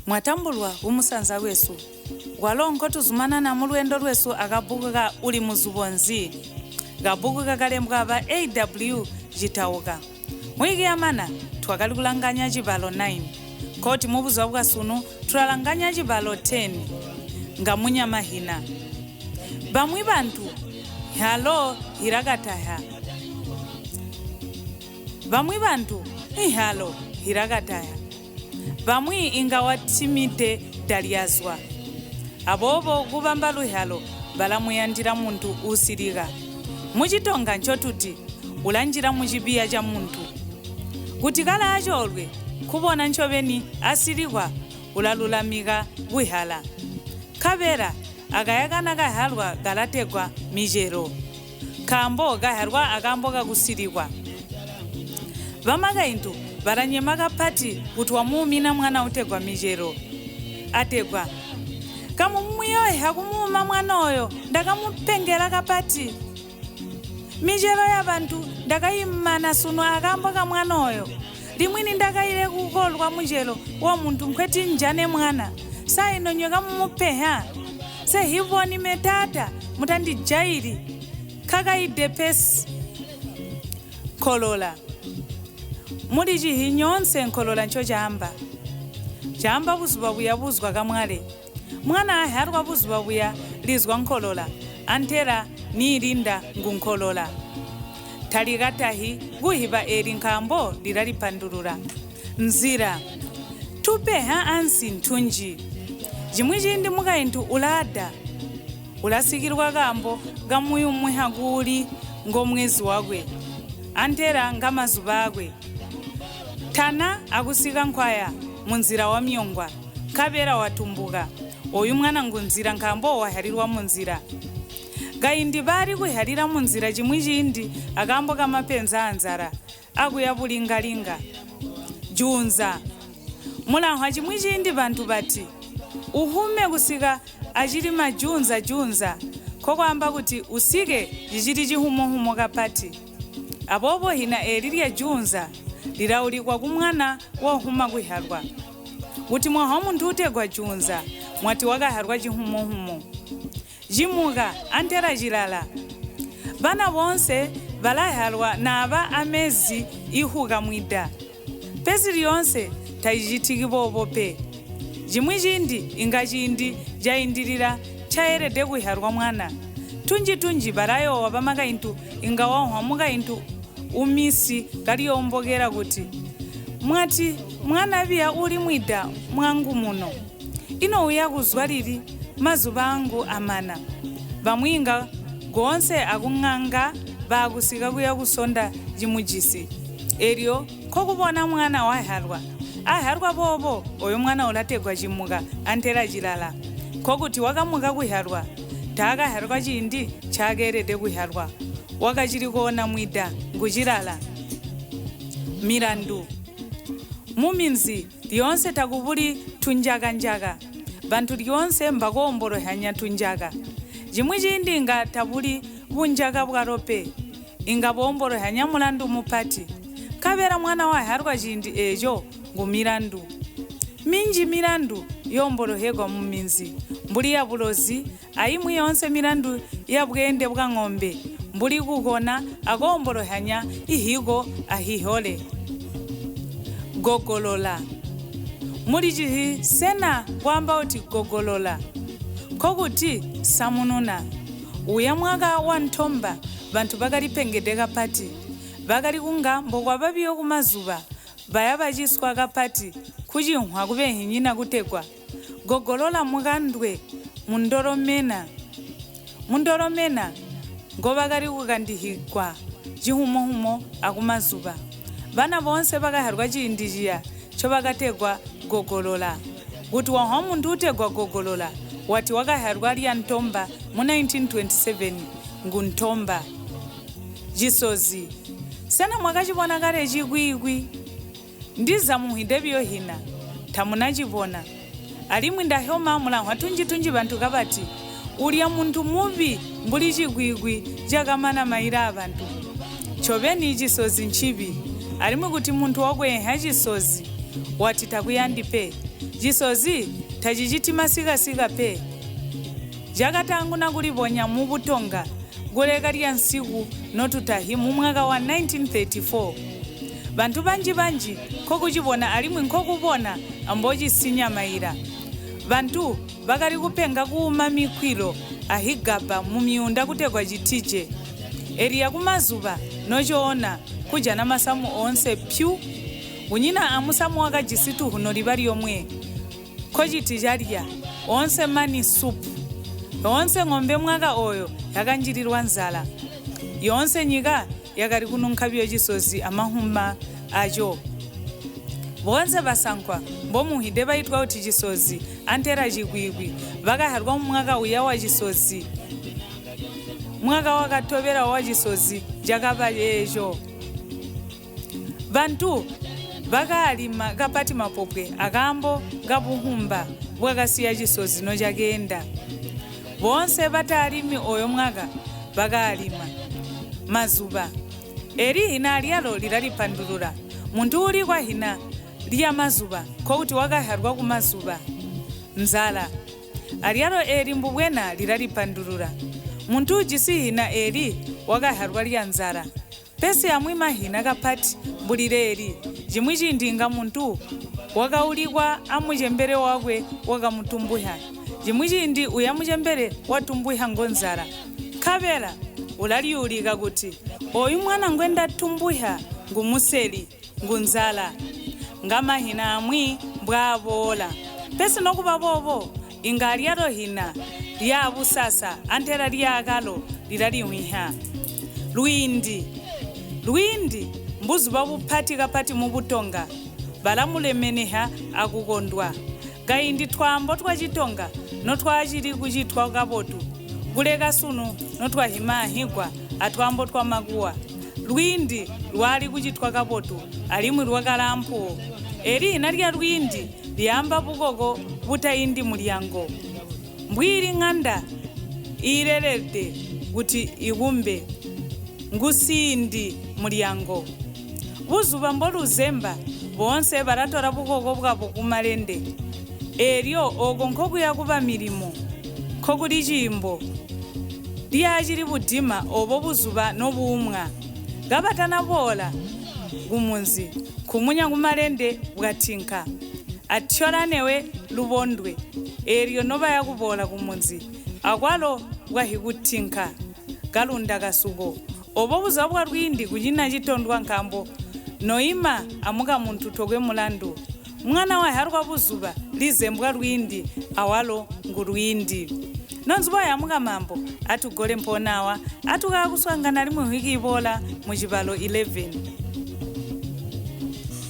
Mwatambulwa kumusanza kwesu, kwalo nkotuzumanana mulweendo lwesu akabbuku ka Uli Muzubo Nzi? Kabbuku kakalembwa aba A.W. Chitauka. Mwiki yamana twakali kulanganya cibalo 9. Nkoti mubuzuba bwasunu tulalanganya cibalo 10. Ngamunya mahina. Bamwi bantu hyalo hilakatahya. Bamwi bantu ihyalo hilakatahya. Bamwi inga watimide dalyazwa. Aboobo kubamba luhyalo balamuyandila muntu uusilika. Muchitonga ncotuti ulanjila mucibiya camuntu. Kuti kalaa coolwe nkubona ncobeni asilikwa ulalulamika kuhyala. Nkabela akaya kana kahyalwa kalategwa micelo. Nkaambo kahyalwa akaambo kakusilikwa. Bamakaintu balanyema kapati kuti wamuumina mwana utegwa micelo. Ategwa, Kamumuyoohya kumuuma mwana oyo, ndakamupengela kapati. Micelo yabantu ndakaimana sunu akaambo kamwana oyo. Limwi nindakaile kukolwa mucelo wamuntu nkweti njane mwana. Sa ino nywe kamumupehya? Sehiboni me taata, mutandijaili. Nkakaide pesi. Nkolola. Mulicihyi nyoonse nkolola ncocaamba. Caamba buzuba buya buzwa kamwale. Mwana ahyalwa buzuba buya lizwa nkolola, antela niilinda ngu nkolola. Talikatahi kuhiba eeli nkaambo lilalipandulula. Nzila. Tupeha ansi ntunji. Cimwi ciindi mukaintu ulaada. Ulasikilwa kaambo kamuyumwiha kuuli ngomwezi wakwe, antela ngamazuba aakwe. Tana akusika nkwaya, munzila wamyongwa, nkabela watumbuka. Ooyu mwana ngunzila nkaambo wahyalilwa munzila. Kaindi baali kuhyalila munzila cimwi ciindi akaambo kamapenzi aanzala akuya bulingalinga. Juunza. Mulanhwa cimwi ciindi bantu bati, Uhume kusika acili majuunza juunza, nkokwaamba kuti usike cicili cihumohumo kapati. Aboobo hina eeli lya juunza lilaulikwa kumwana wahuma kuhyalwa. Kuti mwahwa muntu utegwa juunza, mwati wakahyalwa cihumohumo. Cimuka antela cilala. Bana boonse balahyalwa naaba amezi ihuka mwida. Pesi lyoonse tacicitiki boobo pe. Cimwi ciindi inga ciindi caindilila ncayelede kuhyalwa mwana. Tunji-tunji balayoowa bamakaintu inga wahwa mukaintu umisi kalyoombokela kuti, Mwati mwana biya uli mwida mwangu muno? Ino uya kuzwa lili mazuba aangu amana? Bamwi inga koonse akuŋanga baakusika kuya kusonda cimujisi. Eelyo nkokubona mwana wahyalwa. Ahyalwa boobo, oyo mwana ulategwa cimuka antela cilala. Nkokuti wakamuka kuhyalwa. Taakahyalwa ciindi ncaakeelede kuhyalwa. Wakacili koona mwida, ngu cilala. Milandu. Muminzi lyoonse takubuli tunjaka-njaka. Bantu lyoonse mbakoombolohyanya tunjaka. Cimwi ciindi inga tabuli bunjaka bwalo pe. Inga boombolohyanya mulandu mupati. Nkabela mwana wahyalwa ciindi eeco ngu milandu. Minji milandu yoombolohyegwa muminzi, mbuli yabulozi aimwi yoonse milandu yabweende bwa ng'ombe, mbuli kukona akoombolohyanya ihiko ahihole. Gogolola. Mulicihyi sena kwaamba kuti gogolola? Nkokuti samununa. Uya mwaka wa Ntomba bantu bakali pengede kapati. Bakali kunga mbokwaba biyo kumazuba baya baciswa kapati kucinhwa kubenhinyina kutegwa, Gogolola mukandwe mundolomena. Mundolomena ngobakali kukandihigwa cihumohumo akumazuba. Bana boonse bakahyalwa ciindi ciya ncobakategwa Gogolola. Kuti wahwa muntu utegwa Gogolola, wati wakahyalwa lya Ntomba mu 1927, ngu Ntomba. Cisozi. Sena mwakacibona kale cikwikwi? Ndiza munhwide biyo hina, tamunacibona. Alimwi ndahyoma mulanhwa tunji-tunji bantu kabati, Ulya muntu mubi mbuli cikwikwi cakamana maila abantu. Ncobeni cisozi ncibi, alimwi kuti muntu wakweenhya cisozi. Wati takuyandi pe. Cisozi taciciti masikasika pe. Cakataanguna kulibonya mu Butonga kuleka lyansiku notutahi mumwaka wa 1934. Bantu banji-banji nkokucibona alimwi nkokubona ambocisinya maila. Bantu bakali kupenga kuuma mikwilo ahigabba mumyuunda kutegwa citije. Eliya kumazuba nocoona kujana masamu oonse pyu. Kunyina amusamu wakajisi tuhu noliba lyomwe. Nkociti calya oonse mani supu. Yoonse ŋombe mwaka ooyo yakanjililwa nzala. Yoonse nyika yakali kununka biyo cisozi amahuma aco. Boonse basankwa mbomuhwide baitwa kuti cisozi antela cikwikwi bakahalwa mumwaka uya wacisozi. Mwaka wakatobela wacisozi cakaba eeco. Bantu bakaalima kapati mapopwe akaambo kabuhumba bwakasiya cisozi nocakeenda. Boonse bataalimi ooyo mwaka bakaalima. Mazuba. Eli hina alyalo lilalipandulula. Muntu uulikwa hina lyamazuba nkokuti wakahalwa kumazuba. Nzala. Alyalo eeli mbubwena lilalipandulula. Muntu uujisi hina eeli wakahalwa lyanzala. Pesi amwi mahina kapati mbuli leeli, cimwi ciindi inga muntu wakaulikwa amucembele wakwe wakamutumbuhya. Cimwi ciindi uya mucembele watumbuhya ngonzala. Nkabela ulalyuulika kuti, Ooyu mwana ngwendatumbuhya ngumuseli, ngunzala. Ngamahina amwi mbwaaboola. Pesi nokuba boobo, inga alyalo hina lyaabusasa antela lyaakalo lilalihwihya. Lwiindi. Lwiindi mbuzuba bupati kapati mu Butonga. Balamulemeneha akukondwa. Kaindi twaambo twa Chitonga notwaacili kucitwa kabotu, kuleka sunu notwahimaahigwa atwaambo twa makuwa. Lwiindi lwaali kucitwa kabotu alimwi lwakalaa mpuwo. Eli hina lya lwiindi lyaamba bukoko butaindi mulyango. Mbwiili ŋanda iilelede kuti ikumbe, ngusiindi mulyango. Buzuba mboluzemba, boonse balatola bukoko bwabo kumalende. Eelyo ooko nkokuya kuba milimo, nkokuli ciimbo. Lyaacili budima oobo buzuba nobuumwa. Kabatana boola kumunzi, nkumunya kumalende bwatinka. Atyola newe lubondwe, eelyo nobaya kuboola kumunzi, akwalo bwahikutinka kalunda kasuko. Obo buzuba bwa lwiindi kunyina citondwa nkaambo noima amukamuntu tokwe mulandu. Mwana wahyalwa buzuba lizembwa lwiindi awalo ngulwiindi. Nonzubo yamuka maambo atugole mpoonaawa atukaakuswaangana alimwi nhwiki iboola mucibalo 11.